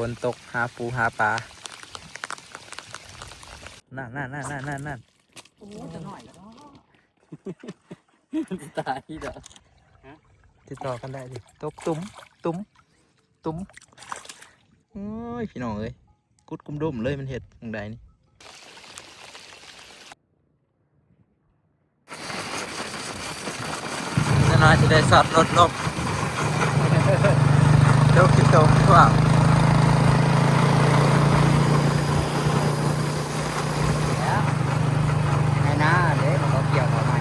ຝົນຕົກຫາປູຫາປາ ນັ້ນໆໆໆໆ ໂອ້ ຈະໜ້ອຍແລ້ວເນາະ ມັນຊິຕາຍດອກ ຕິດຕໍ່ກັນໄດ້ຕິ ຕົກຕຸ້ມ ຕຸ້ມ ຕຸ້ມ ໂອ້ຍ ພີ່ນ້ອງເອີຍ ກຸດກຸມດຸມເລີຍ ມັນເຮັດຈັ່ງໃດນີ້. ຈັກໜ້ອຍຊິໄດ້ສອດລົດລົງ ໂດກຂີ້ຕົມພວກ ໄຮ່ນາເດ້ ມັນກໍກ່ຽວເຂົ້າໃໝ່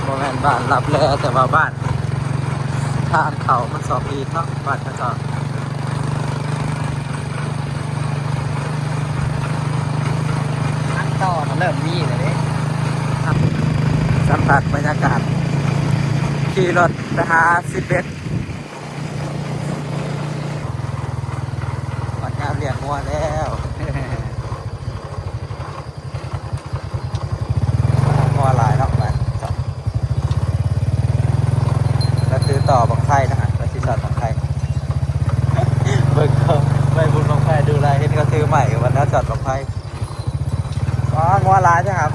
ບໍ່ແມ່ນບ້ານລັບແລ ແຕ່ວ່າບ້ານ ທາງເຂົ້າມັນສອກຫຼີກເນາະ ບ້ານເຂົາເຈົ້າ ທາງຕໍ່ມັນເລີ່ມມີແລ້ວເດ້. ສຳຜັດບັນຍາກາດ ຂີ່ລົດໄປຫາສິບເອັດ ຮອດຍາມລ້ຽງງົວແລ້ວ. ງົວຫຼາຍເນາະ ແລ້ວຖືຕໍ່ບັ້ງໄຟນະ ແລ້ວຊິສອດບັ້ງໄຟ ເບິ່ງເຂົາໄປບຸນບັ້ງໄຟ ດູແລເຫັນເຂົາຖືໄມ້ ວ່າແນວສອດບັ້ງໄຟ. ອໍ ງົວຫຼາຍເດ້ ອໍ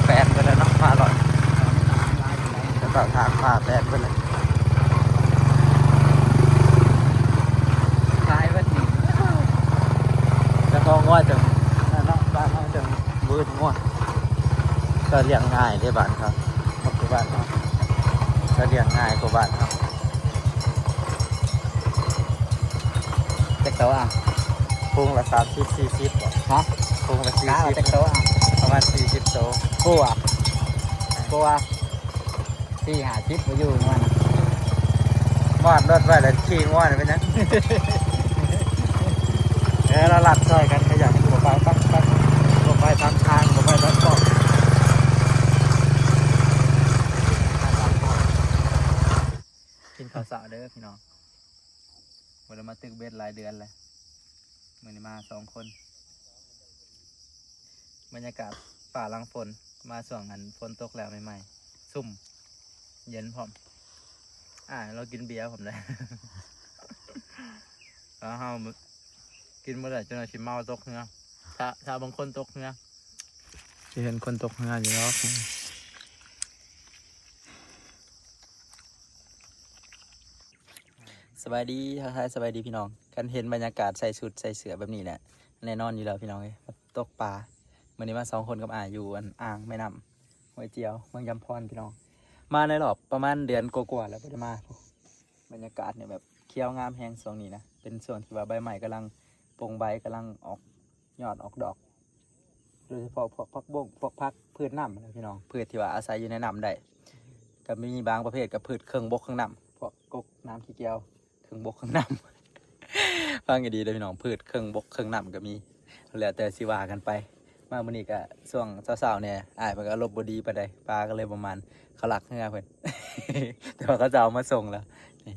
ແປນເບິດແລ້ວເນາະ ມາລອດ ແລ້ວກໍທາງພາແປນເບິດແລ້ວ ຂາຍເບິດນີ້ ເຈົ້າຂອງງົວຈັ່ງນັ້ນເນາະ ບ້ານເຮົາຈັ່ງບໍ່ອຶດງົວ ກໍລ້ຽງງ່າຍເດ້ ບ້ານເຂົາ ບໍ່ຄືບ້ານເຮົາ ກໍລ້ຽງງ່າຍກວ່າບ້ານເຮົາ. ຈັກໂຕອ່ະ? ຝູງລະສາມສິບ ສີ່ສິບບໍ? ຮະ? ຝູງລະສີ່ສິບ ຈັກໂຕອ່ະ? ປະມານສີ່ສິບໂຕ. ກວ່າ ກວ່າ ສີ່ຫ້າສິບບໍ່ຢູ່ມັນນະ. ມອດລົດໄວ້ແລ້ວຂີ່ງົວນີ້ເປັນຫຍັງ? ເອີ ລະລັດຊ່ອຍກັນ ຂະຫຍັນ ບໍ່ໄປ ປັກ ປັກ ບໍ່ໄປຕາມທາງ ບໍ່ໄປຕາມຊອກ. ກິນເຂົ້າເຊົ້າເດີພີ່ນ້ອງ ບໍ່ໄດ້ມາຕຶກເບັດຫຼາຍເດືອນແລ້ວ ມື້ນີ້ມາສອງຄົນ ບັນຍາກາດຟ້າຫຼັງຝົນ ມາຊ່ວງອັນຝົນຕົກແລ້ວໃໝ່ໆ ຊຸ່ມເຢັນພ້ອມ ອ້າຍລາວກິນເບຍພ້ອມເດ້ ແລ້ວເຮົາກິນບໍ່ໄດ້ ຈົນວ່າຊິເມົາຕົກເຮືອ ຖ້າ ຖ້າບາງຄົນຕົກເຮືອ ຊິເຫັນຄົນຕົກເຮືອຢູ່ດອກ. ສະບາຍດີ ທັກທາຍສະບາຍດີພີ່ນ້ອງ ຄັນເຫັນບັນຍາກາດໃສ່ຊຸດໃສ່ເສື້ອແບບນີ້ແຫຼະ ແນ່ນອນຢູ່ແລ້ວພີ່ນ້ອງເອີຍ ມາຕົກປາ. ມື້ນີ້ມາສອງຄົນກັບອ້າຍ ຢູ່ອັນອ່າງແມ່ນ້ຳຫ້ວຍຈຽວ ເມືອງຈຳພອນພີ່ນ້ອງ ມາໃນຮອບປະມານເດືອນກວ່າໆແລ້ວບໍ່ໄດ້ມາ. ບັນຍາກາດນີ້ແບບຂຽວງາມແຮງຊ່ວງນີ້ນະ ເປັນຊ່ວງທີ່ວ່າໃບໄມ້ກຳລັງປົ່ງໃບ ກຳລັງອອກຍອດອອກດອກ ໂດຍສະເພາະພວກຜັກບົ້ງ ພວກຜັກພືດນ້ຳນະພີ່ນ້ອງ ພືດທີ່ວ່າອາໄສຢູ່ໃນນ້ຳໄດ້ ກໍມີບາງປະເພດກໍພືດເຄິ່ງບົກເຄິ່ງນ້ຳ ພວກກົກ ໜາມຂີ້ແກ້ວ ເຄິ່ງບົກເຄິ່ງນ້ຳ ຟັງໃຫ້ດີເດີພີ່ນ້ອງ ພືດເຄິ່ງບົກເຄິ່ງນ້ຳກໍມີ ແລ້ວແຕ່ຊິວ່າກັນໄປ. ມາມື້ນີ້ກໍຊ່ວງເຊົ້າໆແດ່ ອ້າຍເພິ່ນກໍອາລົມບໍ່ດີປານໃດ ປາກໍເລີຍບໍ່ໝານ ເຂົາລັກເຮືອເພິ່ນ ແຕ່ວ່າເຂົາເຈົ້າເອົາມາສົ່ງແລ້ວ ນີ້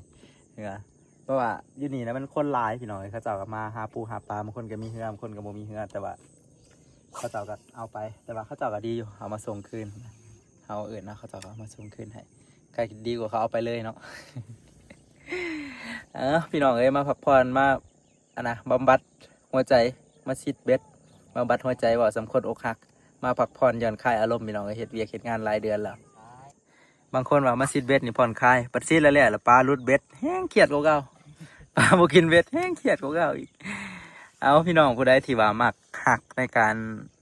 ເຮືອ ເພາະວ່າຢູ່ນີ້ນະມັນຄົນຫຼາຍພີ່ນ້ອງເອີຍ ເຂົາເຈົ້າກໍມາຫາປູຫາປາ ບາງຄົນກໍມີເຮືອ ບາງຄົນກໍບໍ່ມີເຮືອ ແຕ່ວ່າເຂົາເຈົ້າກໍເອົາໄປ ແຕ່ວ່າເຂົາເຈົ້າກໍດີຢູ່ ເອົາມາສົ່ງຄືນ ເຮົາເອີ້ນເນາະ ເຂົາເຈົ້າກໍເອົາມາສົ່ງຄືນໃຫ້ ກໍດີກວ່າເຂົາເອົາໄປເລີຍເນາະ. ເອີ ພີ່ນ້ອງເອີຍ ມາພັກຜ່ອນ ມາ ອັນນະ ບຳບັດຫົວໃຈ ມາຊິດເບັດ ບຳບັດຫົວໃຈ ເວົ້າສ່ຳຄົນອົກຫັກ ມາພັກຜ່ອນຢ່ອນຄາຍອາລົມ ພີ່ນ້ອງເອີຍ ເຮັດວຽກເຮັດງານຫຼາຍເດືອນແລ້ວ. ບາງຄົນວ່າມາຊິດເບັດນີ້ຜ່ອນຄາຍ ບັດຊິດແລ້ວໆ ແລ້ວປາຫຼຸດເບັດ ແຮງຄຽດກວ່າເກົ່າ ປາບໍ່ກິນເບັດ ແຮງຄຽດກວ່າເກົ່າອີກ. ເອົາ ພີ່ນ້ອງຜູ້ໃດທີ່ວ່າມັກຮັກໃນການ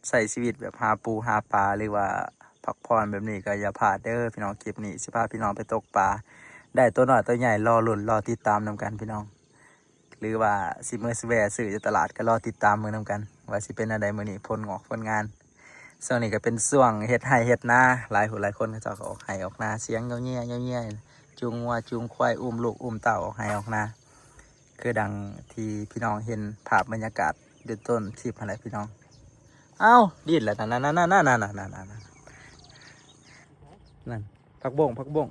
ໃຊ້ຊີວິດແບບຫາປູຫາປາ ຫຼືວ່າພັກຜ່ອນແບບນີ້ ກໍຢ່າພາດເດີພີ່ນ້ອງ. ຄລິບນີ້ຊິພາພີ່ນ້ອງໄປຕົກປາ ໄດ້ໂຕນ້ອຍໂຕໃຫຍ່ ລໍລຸ້ນ ລໍຕິດຕາມນຳກັນພີ່ນ້ອງ. ຫຼືວ່າຊິເມືອຊິແວ່ຊື້ຢູ່ຕະຫຼາດ ກໍລໍຕິດຕາມເບິ່ງນຳກັນ ວ່າຊິເປັນແນວໃດມື້ນີ້ ຜົນງອກຜົນງານ. ຊ່ວງນີ້ກໍເປັນຊ່ວງເຮັດໄຮ່ເຮັດນາ ຫຼາຍຜູ້ຫຼາຍຄົນເຂົາເຈົ້າກໍອອກໄຮ່ອອກນາ ສຽງເຫຍົ້ຍໆ ເຫຍົ້ຍໆ ຈູງງົວຈູງຄວາຍ ອຸ້ມລູກອຸ້ມເຕົ້າອອກໄຮ່ອອກນາ ຄືດັ່ງທີ່ພີ່ນ້ອງເຫັນພາບບັນຍາກາດຢູ່ຕົ້ນຄລິບຫັ້ນແຫຼະພີ່ນ້ອງ. ເອົ້າ ດີ້ນແລ້ວ ນັ້ນໆໆໆໆ ນັ້ນ ຜັກບົ້ງ ຜັກບົ້ງ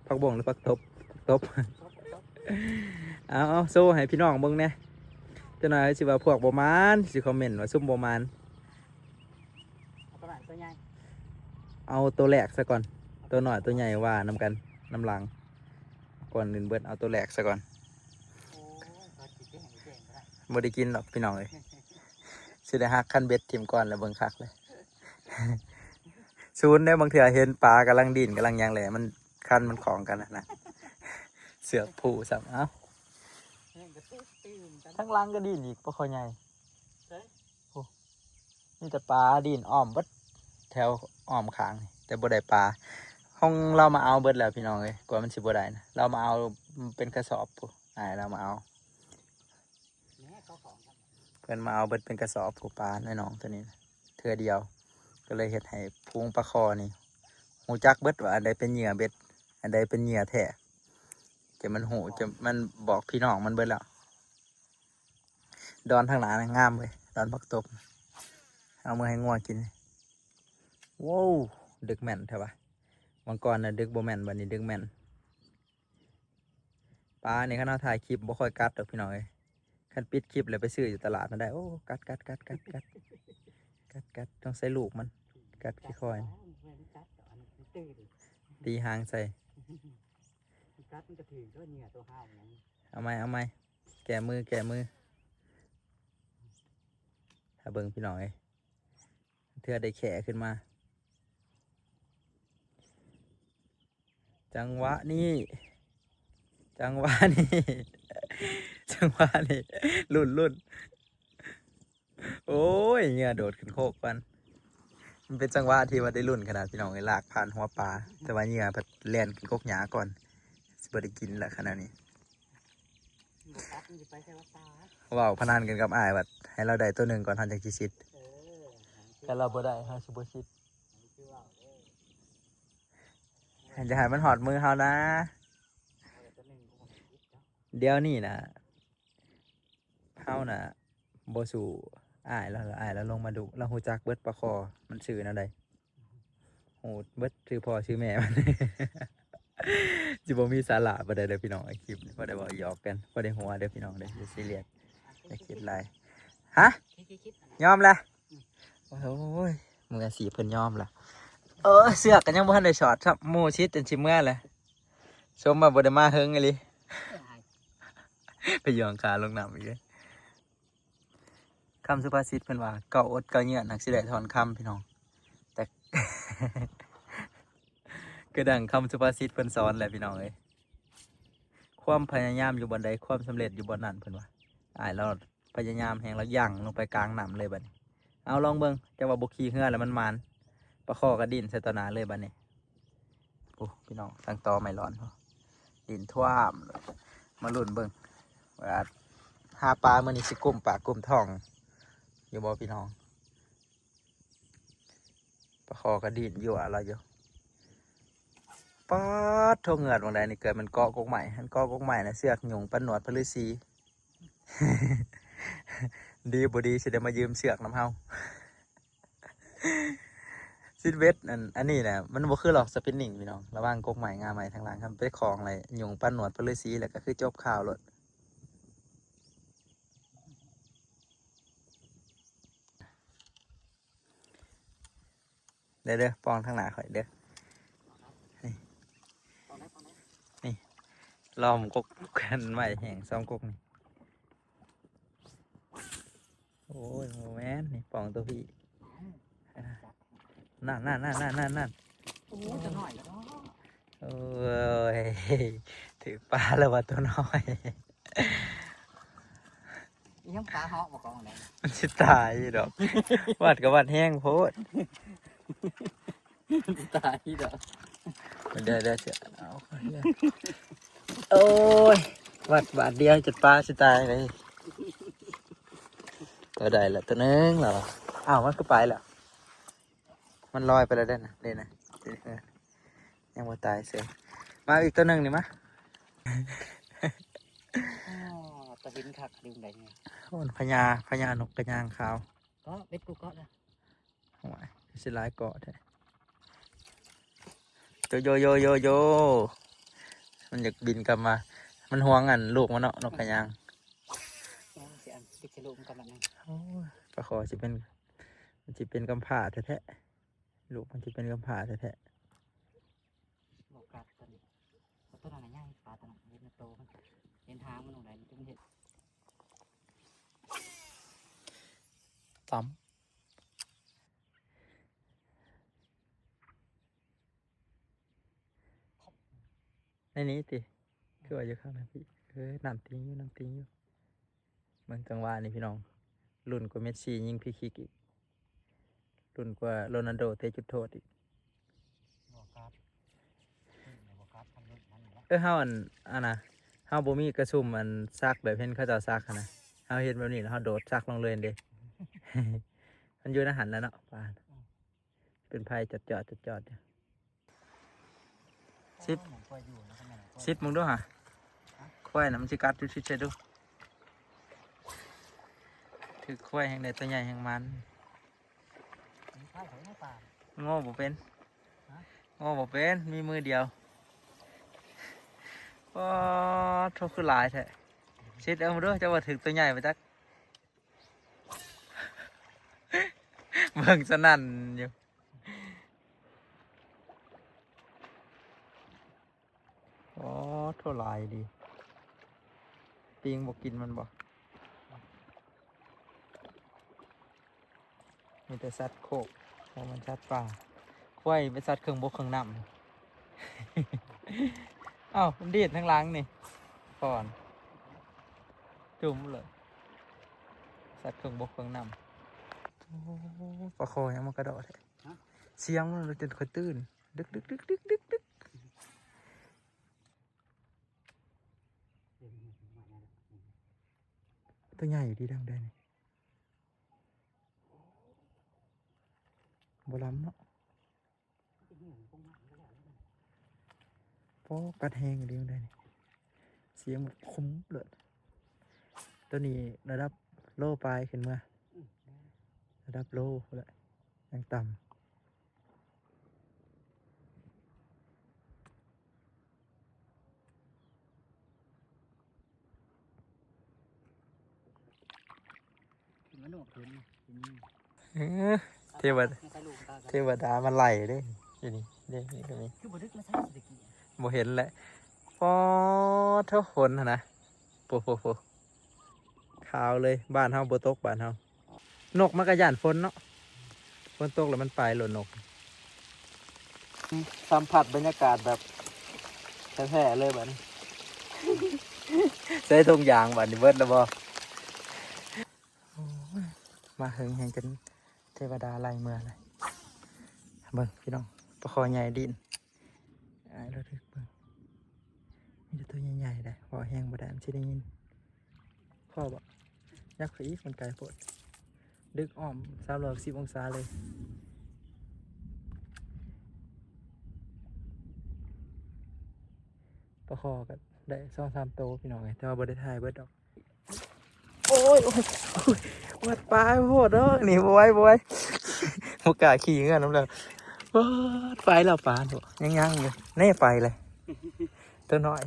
ຜັກບົ້ງ ຫຼື ຜັກຕົບ ຜັກຕົບ ຜັກຕົບ ເອົາ ເອົາໂຊໃຫ້ພີ່ນ້ອງເບິ່ງແດ່. ຈັກໜ່ອຍຊິວ່າພວກບໍ່ໝານ ຊິຄອມເມັນວ່າຊຸມບໍ່ໝານ. ເອົາຕົວໜ້ອຍຕົວໃຫຍ່ ເອົາຕົວແລກຊະກ່ອນ ຕົວນ້ອຍຕົວໃຫຍ່ວ່ານຳກັນນຳຫຼັງ. ກ່ອນອື່ນເບິດເອົາຕົວແລກຊະກ່ອນ. ໂອ້ຍ ບໍ່ໄດ້ກິນດອກພີ່ນ້ອງເອີຍ. ຊິໄດ້ຫັກຄັນເບັດຖິ້ມກ່ອນ ແລ້ວເບິ່ງຄັກເລີຍ. ສູນເດ້ ບາງເທື່ອເຫັນປາກຳລັງດີ້ນກຳລັງຫຍັງແຫຼະ ມັນ ຄັນມັນຂອງກັນນະ ເຊືອກຜູ້ຊ້ຳ. ເອົ້າ ທາງຫຼັງກໍດີ້ນອີກ ປາຄໍໃຫຍ່. ໂອ້ ມີແຕ່ປາດີ້ນອ້ອມເບິດແຖວອ້ອມຂ້າງ ແຕ່ບໍ່ໄດ້ປາ. ຂອງລາວມາເອົາເບິດແລ້ວພີ່ນ້ອງເອີຍ ກວ່າມັນຊິບໍ່ໄດ້ນະ ລາວມາເອົາເປັນກະສອບພຸ້ນ ອ້າຍລາວມາເອົາ. ເພິ່ນມາເອົາເບິດເປັນກະສອບຜູ້ປາໃນໜອງໂຕນີ້ນະ ເທື່ອດຽວ ກໍເລີຍເຮັດໃຫ້ຝູງປາຄໍນີ້ຮູ້ຈັກເບິດວ່າອັນໃດເປັນເຫຍື່ອເບັດ ອັນໃດເປັນເຫຍື່ອແທ້. ຈະມັນຮູ້ ຈະມັນບອກພີ່ນ້ອງມັນເບິດແລ້ວ. ດອນທາງໜ້ານະງາມເວີຍ ດອນຜັກຕົບ ເອົາມາໃຫ້ງົວກິນ. ໂວ້ ດຶກແມ່ນແທ້ວະ. ບາງກ່ອນນະດຶກບໍ່ແມ່ນ ບັດນີ້ດຶກແມ່ນ. ປານີ້ຄັນເຮົາຖ່າຍຄລິບບໍ່ຄ່ອຍກັດດອກພີ່ນ້ອງເອີຍ. ຄັນປິດຄລິບແລ້ວໄປຊື້ຢູ່ຕະຫຼາດນະໄດ້ ໂອ້ ກັດໆໆໆ ກັດໆ ຕ້ອງໃຊ້ລູກມັນ ກັດຄ່ອຍໆ ຕີຫາງໃສ່. ເອົາໃໝ່ ເອົາໃໝ່ ແກ້ມື ແກ້ມື. ຖ້າເບິ່ງພີ່ນ້ອງເອີຍ ເທື່ອໄດ້ແຂ້ຂຶ້ນມາ. ຈັງຫວະນີ້ ຈັງຫວະນີ້ ຈັງຫວະນີ້ ລຸ້ນ ລຸ້ນ. ໂອ້ຍ ເຫຍື່ອໂດດຂຶ້ນໂຄກກ່ອນ. ມັນເປັນຈັງຫວະທີ່ວ່າໄດ້ລຸ້ນຂະໜາດພີ່ນ້ອງເອີຍ ລາກຜ່ານຫົວປາ ແຕ່ວ່າເຫຍື່ອພັດແລ່ນຂຶ້ນກົກຫຍ້າກ່ອນ. ຊິບໍ່ໄດ້ກິນລະຂະໜາດນີ້. ບໍ່ກັດມັນຊິໄປໃສວະຕາ. ເວົ້າພະນັນກັນກັບອ້າຍວ່າໃຫ້ລາວໄດ້ໂຕໜຶ່ງກ່ອນ ເຮົາຈັ່ງຊິຊິດ. ເອີ ຄັນລາວບໍ່ໄດ້ ເຮົາຊິບໍ່ຊິດ. ຢ່າໃຫ້ມັນຮອດມືເຮົານະ. ດຽວນີ້ນະ ເຮົານະບໍ່ສູ້ອ້າຍລາວ ອ້າຍລາວລົງມາດຸ ລາວຮູ້ຈັກເບິດປາຄໍມັນຊື່ແນວໃດ ຮູ້ເບິດຊື່ພໍ່ຊື່ແມ່ມັນ. ຊິບໍ່ມີສາລະປານໃດເດີພີ່ນ້ອງ ຄລິບນີ້ພໍໄດ້ເວົ້າຫຍອກກັນ ພໍໄດ້ຫົວເດີພີ່ນ້ອງເດີ ຢ່າຊີຣຽສ ຢ່າຄິດຫຼາຍ. ຮະ ຍອມລະ. ໂອ້ຍ ມືອາຊີບເພິ່ນຍອມລະ. ເອີ ເຊືອກກໍຍັງບໍ່ທັນໄດ້ສອດຊ້ຳ ໝູ່ຊິດຈົນຊິເມືອແຫຼະ. ສົມວ່າບໍ່ໄດ້ມາເຫິງອີ່ຫຼີ ໄປຫຍ່ອງຂາລົງນ້ຳອີກເດ້. ຄຳສຸພາສິດເພິ່ນວ່າ ເກົ່າອົດເກົ່າເຍືອດ ຫາກຊິໄດ້ທ່ອນຄຳ ພີ່ນ້ອງ. ແຕ່ ຄືດັ່ງຄຳສຸພາສິດເພິ່ນສອນແຫຼະ ພີ່ນ້ອງເອີຍ ຄວາມພະຍາຍາມຢູ່ບ່ອນໃດ ຄວາມສຳເລັດຢູ່ບ່ອນນັ້ນ ເພິ່ນວ່າ. ອ້າຍລາວພະຍາຍາມແຮງ ລາວຫຍັ່ງລົງໄປກາງນ້ຳເລີຍບັດນີ້. ເອົາ ລອງເບິ່ງ ຈັກວ່າບໍ່ຂີ່ເຮືອແລ້ວມັນໝານ. ປາຄໍກໍດີ້ນໃສ່ຕໍ່ໜ້າເລີຍບັດນີ້. ໂອ້ ພີ່ນ້ອງ ທັງຕໍໄມ້ຫຼອນພຸ້ນ ດີ້ນຖ້ວມ. ມາລຸ້ນເບິ່ງວ່າຫາປາມື້ນີ້ຊິກຸ້ມປາກກຸ້ມທ້ອງຢູ່ບໍ່ພີ່ນ້ອງ. ປາຄໍກໍດີ້ນຢູ່ລະຢູ່. ປາດໂທ້ ເຫຍື້ອດໝ່ອງໃດນີ້ ເກີດມັນເກາະກົກໄມ້ ມັນເກາະກົກໄມ້ນະ ເຊືອກຫຍຸ້ງປານໜວດພະລືສີ. ດີບໍ່ດີຊິໄດ້ມາຢືມເຊືອກນຳເຮົາ. ຊິດເບັດ ອັນ ອັນນີ້ນະ ມັນບໍ່ຄືລອກສະປິນນິງພີ່ນ້ອງ ລະວັງກົກໄມ້ງ່າໄມ້ທາງຫຼັງ ຄັນໄປຂອງແລ້ວຫຍຸ້ງປານໜວດພະລືສີ ແລ້ວກໍຄືຈົບຂ່າວໂລດ. ເດີ ເດີ ປ່ອງທາງໜ້າຂ້ອຍເດີ. ນີ້ ນີ້ ລ້ອມກົກກັນໄວ້ແຫ້ງ ສອງກົກນີ້. ໂອ້ຍ ບໍ່ແມ່ນ ນີ້ປ່ອງໂຕພີ້. ນັ້ນໆໆໆໆ ໂອ້ຍ ຕົວນ້ອຍແລ້ວເນາະ. ໂອ້ຍ ຖືກປາແລ້ວວ່າຕົວນ້ອຍ. ອີຫຍັງປາເຫາະບໍ່ກອງແດງ ມັນຊິຕາຍຢູ່ດອກ. ວັດກໍວັດແຮງໂພດ ມັນຊິຕາຍຢູ່ດອກ. ເດີ ເດີ ເອົາ ໂອ້ຍ ວັດບາດດຽວຈົນປາຊິຕາຍເລີຍ. ກໍໄດ້ລະຕົວໜຶ່ງແລ້ວ. ອ້າວ ມັນຄືໄປແລ້ວ? ມັນລອຍໄປແລ້ວເດ້ນະ ເດ້ນະ ເດ້ນະ. ຍັງບໍ່ຕາຍເສີຍ. ມາອີກຕົວໜຶ່ງນີ້ມາ. ອໍ ຕາເຫັນຄັກດຶງໄດ້ນີ້. ໂອ້ ພະຍາ ພະຍານົກກະຍາງຂາວ. ເກາະ ເບັດກູເກາະລະ. ໂອ້ຍ ຄືຊິຫຼາຍເກາະແທ້. ໂຢໂຢໂຢໂຢ ມັນຢາກບິນກັບມາ. ມັນຫວງອັນລູກມັນເນາະ ນົກກະຍາງ. ໂອ້ຍ ຊິອັນ ຊິເຮັດໃສ່ລູກມັນກ່ອນບັດນີ້. ໂອ້ຍ ປາຄໍຊິເປັນ ມັນຊິເປັນກຳພ້າແທ້ໆ ລູກມັນຊິເປັນກຳພ້າແທ້ໆ. ບໍ່ກັດຕົວນີ້ ເພາະຕົວນັ້ນນະໃຫຍ່ ປາຕົວນັ້ນ ເຫັນແຕ່ໂຕມັນ ເຫັນຫາງມັນລົງໄດ້ ມັນຈຶ່ງເຮັດ ຕຳ ໃນນີ້ຕິ ຄືວ່າຢູ່ຂ້າງໃນພີ້. ເອີ ນ້ຳຕິງຢູ່ ນ້ຳຕິງຢູ່. ເບິ່ງຈັງຫວະນີ້ພີ່ນ້ອງ ລຸ້ນກວ່າເມດຊີຍິງຟຣີຄິກອີກ ລຸ້ນກວ່າໂຣນັນໂດເຕະຈຸດໂທດອີກ. ບໍ່ກັດ ບໍ່ກັດ ຄັນລຸ້ນນັ້ນແຫຼະ. ເອີ ເຮົາອັນ ອັນນະ ເຮົາບໍ່ມີກະຊຸມອັນຊັກແບບເຫັນເຂົາເຈົ້າຊັກຫັ້ນນະ ເຮົາເຮັດແບບນີ້ແລ້ວເຮົາໂດດຊັກລົງເລີຍເດ້. ມັນຢູ່ໃນຫັ້ນແຫຼະເນາະ ປາ ອືມ ເປັນໄພຈອດໆ ຈອດໆຢູ່. ຊິບ ໂອ້ຍ ມັນກວ່າຢູ່ນະ ຄັນແມ່ນກວ່າ ຊິບເບິ່ງດູຫາ ຄວາຍນະ ມັນຊິກັດຢູ່ຊິບໃສ່ດູ. ຖືກຄວາຍແຮງໃດ ຕົວໃຫຍ່ແຮງມັນ. ມັນຄວາຍເຂົາໃນປ່າ ໂງ່ບໍ່ເປັນ ຮະ ໂງ່ບໍ່ເປັນ ມີມືດຽວ. ປາໂທ້ ຄືຫຼາຍແທ້. ຊິດເອົາເບິ່ງດູ ເຈົ້າວ່າຖືກຕົວໃຫຍ່ບໍ່ຈັກ. ເບິ່ງສະໜັ່ນຢູ່. ໂອ້ ໂທ້ ຫຼາຍດີ. ປິງບໍ່ກິນມັນບໍ່? ມີແຕ່ສັດໂຄກ ບໍ່ແມ່ນສັດປ່າ. ຄວາຍເປັນສັດເຄິ່ງບົກເຄິ່ງນ້ຳ. ເອົ້າ ມັນດີດທາງຫຼັງນີ້ ກ່ອນ ຈຸ່ມເລີຍ. ສັດເຄິ່ງບົກເຄິ່ງນ້ຳ. ໂອ້ ປາຄໍຫຍັງມັນກະເດາະແທ້? ຮະ? ສຽງມັນຈົນຂ້ອຍຕື່ນ ດຶກໆໆໆໆ. ຕົວໃຫຍ່ດີ ດັງໄດ້ນີ້ ບໍ່ລຳເນາະ. ໂອ້ ກັດແຮງອີ່ຫຼີໄດ໋ນີ້ ສຽງແບບຄົມເລີດ. ຕົວນີ້ລະດັບໂລປາຍຂຶ້ນມາ ລະດັບໂລພຸ້ນແຫຼະ ຍັງຕ່ຳ. ເອີ ເທວະ ເທວະດາມາໄລ່ເດ້ ຢູ່ນີ້ເດ້ ນີ້ກະມີ ຄືບໍ່ດຶກມາໃສ່ຕະກີ້ ບໍ່ເຫັນແຫຼະ. ປາໂທ້ ຝົນຫັ້ນນະ ໂອ້ໂຫ ຂາວເລີຍ. ບ້ານເຮົາບໍ່ຕົກ ບ້ານເຮົາ ນົກມັນກະຢ້ານຝົນເນາະ ຝົນຕົກແລ້ວມັນໄປໂລດນົກ. ສຳຜັດບັນຍາກາດແບບແທ້ໆເລີຍບາດນີ້. ໃສ່ຖົງຢາງບາດນີ້ ເບິດແລ້ວບໍ່? ໂອ້ຍ ມາເຫິງແຮງຈົນເທວະດາໄລ່ເມືອເລີຍ. ເບິ່ງພີ່ນ້ອງ ປາຄໍໃຫຍ່ດິ້ນ ອ້າຍລະດຶກເບິ່ງ ມີແຕ່ໂຕໃຫຍ່ໆເດ້ ເວົ້າແຮງບໍ່ໄດ້ ມັນຊິໄດ້ຍິນ. ພໍບໍ່? ຍັກເຂົ້າອີກ ມັນໄກໂພດ. ດຶກອ້ອມສາມຮ້ອຍຫົກສິບອົງສາເລີຍ. ປາຄໍກະໄດ້ສອງສາມໂຕພີ່ນ້ອງເອີຍ ແຕ່ວ່າບໍ່ໄດ້ຖ່າຍເບິດດອກ. ໂອ້ຍ ໂອ້ຍ ໂອ້ຍ ວັດປາໂພດເນາະ ນີ້ບໍ່ໄຫວ ບໍ່ໄຫວ ບໍ່ກ້າຂີ່ເຮືອນນຳແລ້ວ. ວັດ ໄປແລ້ວປາ ຍັງໆຢູ່ ແນ່ ໄປເລີຍ ໂຕນ້ອຍ.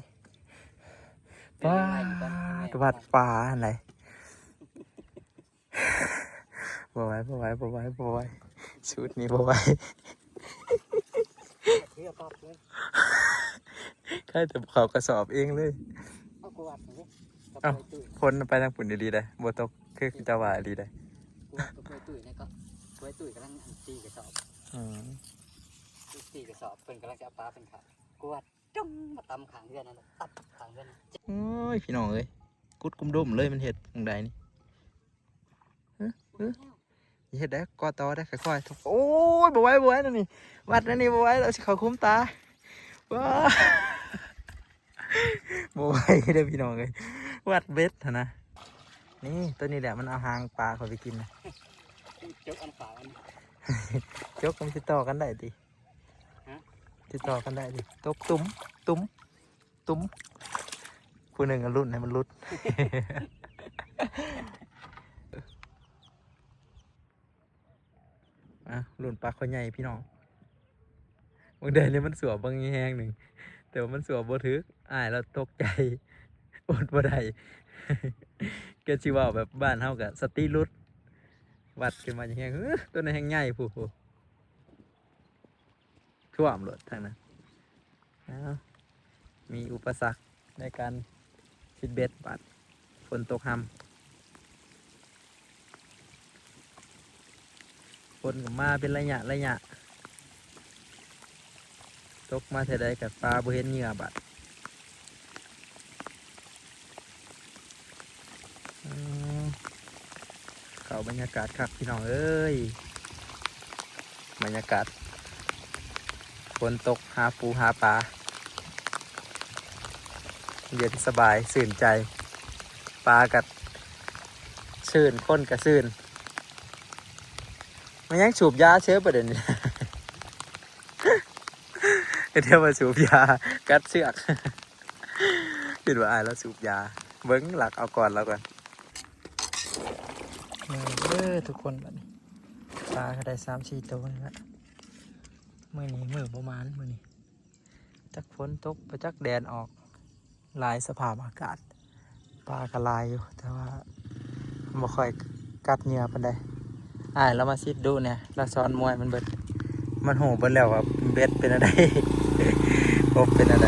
ປາດ ວັດປາຫັ້ນໃດ ບໍ່ໄຫວ ບໍ່ໄຫວ ບໍ່ໄຫວ ບໍ່ໄຫວ ຊຸດນີ້ບໍ່ໄຫວ. ໃຄ່ແຕ່ເຂົາກະສອບເອງເລີຍ. ເອົາ ຄົນໄປທາງພຸ້ນອີ່ຫຼີໃດ໋ ບໍ່ຕົກຄືເຈົ້າວ່າອີ່ຫຼີໃດ໋. ກວດກະເພື່ອຕຸ້ຍນະ ກະເພື່ອຕຸ້ຍກຳລັງອັນຕີກະສອບ. ອືມ ຕີກະສອບ ເພິ່ນກຳລັງຊິເອົາປາເພິ່ນເຂົ້າ. ກວດ ຈົງມາຕຳຂ້າງເຮືອນນັ້ນ ຕຳຂ້າງເຮືອນ. ໂອ້ຍ ພີ່ນ້ອງເອີຍ ກຸດກຸມດົມເລີຍ ມັນເຮັດຈັ່ງໃດນີ້? ເອີ ເອີ ຢ່າເຮັດໄດ໋ ກໍຕໍ່ໄດ໋ ຄ່ອຍໆ. ໂອ້ຍ ບໍ່ໄຫວ ບໍ່ໄຫວແນວນີ້ ວັດແນວນີ້ບໍ່ໄຫວ ລາວຊິເຂົ້າຄຸມຕາ. ວ້າ ບໍ່ໄຫວເດີພີ່ນ້ອງເອີຍ ວັດເບັດຫັ້ນນະ. ນີ້ ໂຕນີ້ແຫຼະ ມັນເອົາຫາງປາຂ້ອຍໄປກິນນະ. ຈົກອັນຂາວມັນ ຈົກ ມັນຊິຕໍ່ກັນໄດ້ຕິ? ຮະ? ຕິດຕໍ່ກັນໄດ້ຕິ? ຕົກຕຸ່ມ ຕຸ່ມ ຕຸ່ມ ຜູ້ໜຶ່ງກະລຸ້ນໃຫ້ມັນຫຼຸດ. ອ່ະ ລຸ້ນປາຄໍໃຫຍ່ພີ່ນ້ອງ. ບາງເທື່ອນີ້ມັນສວບບາງແຮງໜຶ່ງ ແຕ່ວ່າມັນສວບບໍ່ຖືກ ອ້າຍລາວຕົກໃຈ ອົດບໍ່ໄດ້ ກໍຊິເວົ້າແບບບ້ານເຮົາກໍສະຕິຫຼຸດ ວັດຂຶ້ນມາແຮງໆ ເອີ ຕົວນັ້ນແຮງໃຫຍ່ພຸ້ນ ຖ້ວມໂລດທາງນັ້ນ. ເອົ້າ ມີອຸປະສັກໃນການຊິດເບັດບາດ ຝົນຕົກຮຳ ຝົນກໍມາເປັນໄລຍະໄລຍະ ຕົກມາເທື່ອໃດກໍປາບໍ່ເຫັນເຫຍື່ອບາດ. ອືມ ເຂົ້າບັນຍາກາດຄັກພີ່ນ້ອງເອີຍ ບັນຍາກາດຝົນຕົກ ຫາປູຫາປາ ເຢັນສະບາຍຊື່ນໃຈ ປາກໍຊື່ນ ຄົນກໍຊື່ນ. ມັນຍັງສູບຢາເສີປະເດັນນີ້ ດຽວມາສູບຢາກັດເຊືອກ ຄິດວ່າອ້າຍລາວສູບຢາ ເບິ່ງລັກເອົາກ່ອນລາວກ່ອນ. ເອີ ທຸກຄົນ ບາດນີ້ປາກໍໄດ້ສາມສີ່ໂຕນີ້ລະ. ມື້ນີ້ມື້ບໍ່ໝານ ມື້ນີ້ຈັກຝົນຕົກ ບໍ່ຈັກແດດອອກ ຫຼາຍສະພາບອາກາດ. ປາກໍຫຼາຍຢູ່ ແຕ່ວ່າບໍ່ຄ່ອຍກັດເຫຍື່ອປານໃດ. ອ້າຍລາວມາຊິດດຸແດ່ ລາວສອນມວຍມັນເບິດ ມັນຮູ້ເບິດແລ້ວວ່າເບັດເປັນອັນໃດ ກົບເປັນອັນໃດ.